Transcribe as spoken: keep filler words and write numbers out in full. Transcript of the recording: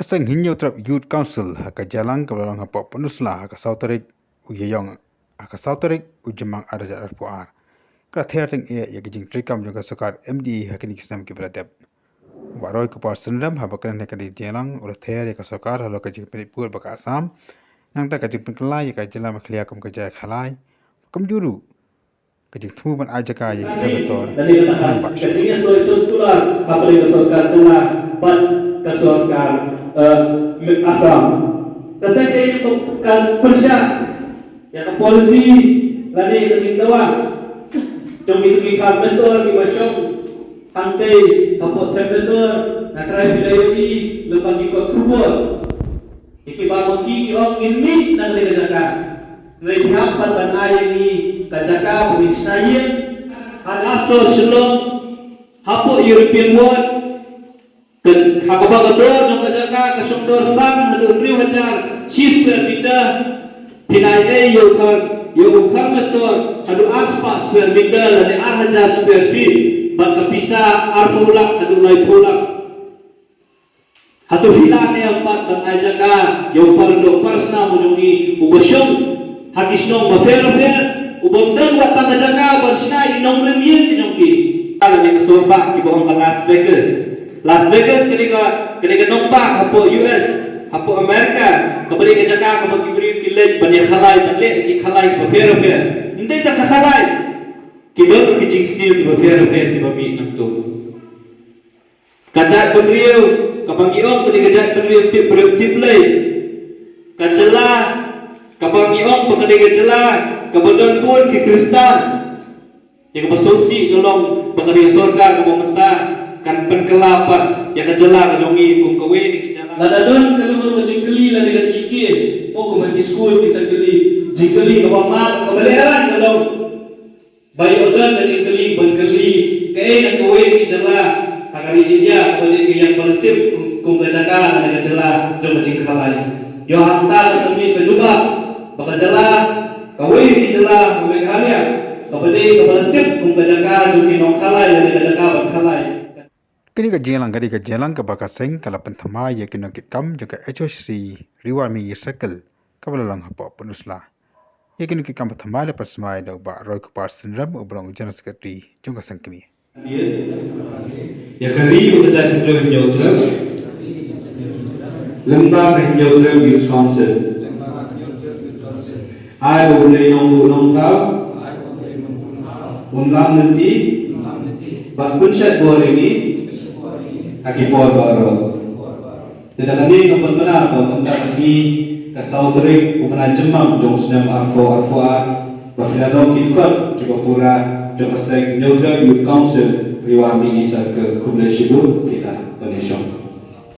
Seng Hynñiewtrep Youth Council ha ka jingïalang kaba la long hapoh Pynursla ha ka saw tarik u Ïaïong, ha ka saw tarik u Jymmang ar hajar arphew ar, ka la ther tyngeh ïa ka jingtreikam jong ka sorkar M D A ha kine ki snem kiba la dep. U Bah Roy Kupar Synrem haba kren ha kane ka jingïalang u la ther ïa ka sorkar halor ka jingpynbud bad ka Assam, nangta ka jingpynkylla ïa ka jylla Meghalaya kum ka jaka khalai, kumjuh ruh ka jingthmu ban ai jaka ïa ki khar mentor. Lane kata ka, ka jingïasnoh ïasnoh sekular hapdeng ka sorkar jylla bad ka sorkar, eh, Assam. Ka seng ka pyrshah ïa ka policy lane ka jingdawa jong kito ki khar mentor kiba shong hangtei hapoh Trep Mentor. Nga tharai phi la ïohi lyngba ki kot khubor. Ïa kiba ma ki ki ong ngin mih na kane ka jaka. Hynrei phi hap pat ban ai ïa ngi ka jaka ba ngin shna ïing. Ha Asor Shillong, hapoh European Ward, ka, ha kaba ka dor jong ka jaka ka shong dor san haduh hynriew hajar shi square meter. Phin ai ei ïa u khar, ïa u khar mentor haduh ar spah square meter lane ar hajar square feet. Bad ka pisa arphew lak haduh laiphew lak. Hato phi lah ne em pat ban ai jaka ïa u paradoh parasnam u jong ngi uba shong ha ki shnong bapher bapher, uba ym don wat tang ka jaka ban shna ïa ki nongrim ïing ki jong ki? Lane ka sor bah kiba ong ka Las Vegas. Las Vegas ka dei ka, ka dei ka nongbah hapoh U S, hapoh America, kaba dei ka jaka kaba ki briew ki leit ban ïakhalai, ban leh ki khalai bapher bapher. Ym dei tang ka khalai, ki don ki jingsniew kiba pher bapher kiba mih nangto. Ka jaitbynriew kaba ngi ong ka dei ka jaitbynriew tip briew tip Blei. Ka jylla kaba ngi ong ba ka dei ka jylla kaba don bun ki Khristan. Ïa kaba sngewsih ka long ba ka dei ka sorkar kaba mynta kan pynkylla pat ïa ka jylla ka jong ngi kum kawei na ki jylla. Lada don kano kano ka jingkylli lane ka jingkiew, mo kum ha ki skul ki jingkylli, jingkylli kaba mad kaba lehraiñ ka long ba ïoh don ka jingkylli ban kylli kaei na kawei ka jylla ha ka ri India kaba dei ka ïing ba la tip kum, kum ka jaka lane ka jylla jong ka jingkhalai. Ïoh hangta ka submit ka jubab ba ka jylla, kawei ka jylla ka Meghalaya kaba dei kaba la tip kum ka jaka jong ki nongkhalai lane ka jaka ban khalai. Kane ka jingïalang ka dei ka jingïalang kaba ka seng ka la pynthymmai ïa ki nongkitkam jong ka H O C C Ri War Mihngi Circle kaba la long hapoh Pynursla. Ïa kine ki kam ba thymmai la pynsmai da u Bah Roy Kupar Synrem uba long u General Secretary jong ka seng kmie. Ïa ka ri bad ka jaitbynriew Hynñiewtrep lyngba ka Hynñiewtrep Youth Council. Ai ba U Blei Nongbuh Nongthaw un lam lynti bad pynshait bor ïa ngi ha ki por baroh. Te da kane nga pynbna ba mynta ka sngi ka saw tarik u bnai Jymmang jong u snem arphew arphew ar ba phin ïa long ki kot kiba pura jong ka seng Hynñiewtrep Youth Council Ri War Mihngi Circle. Khublei shibun kita.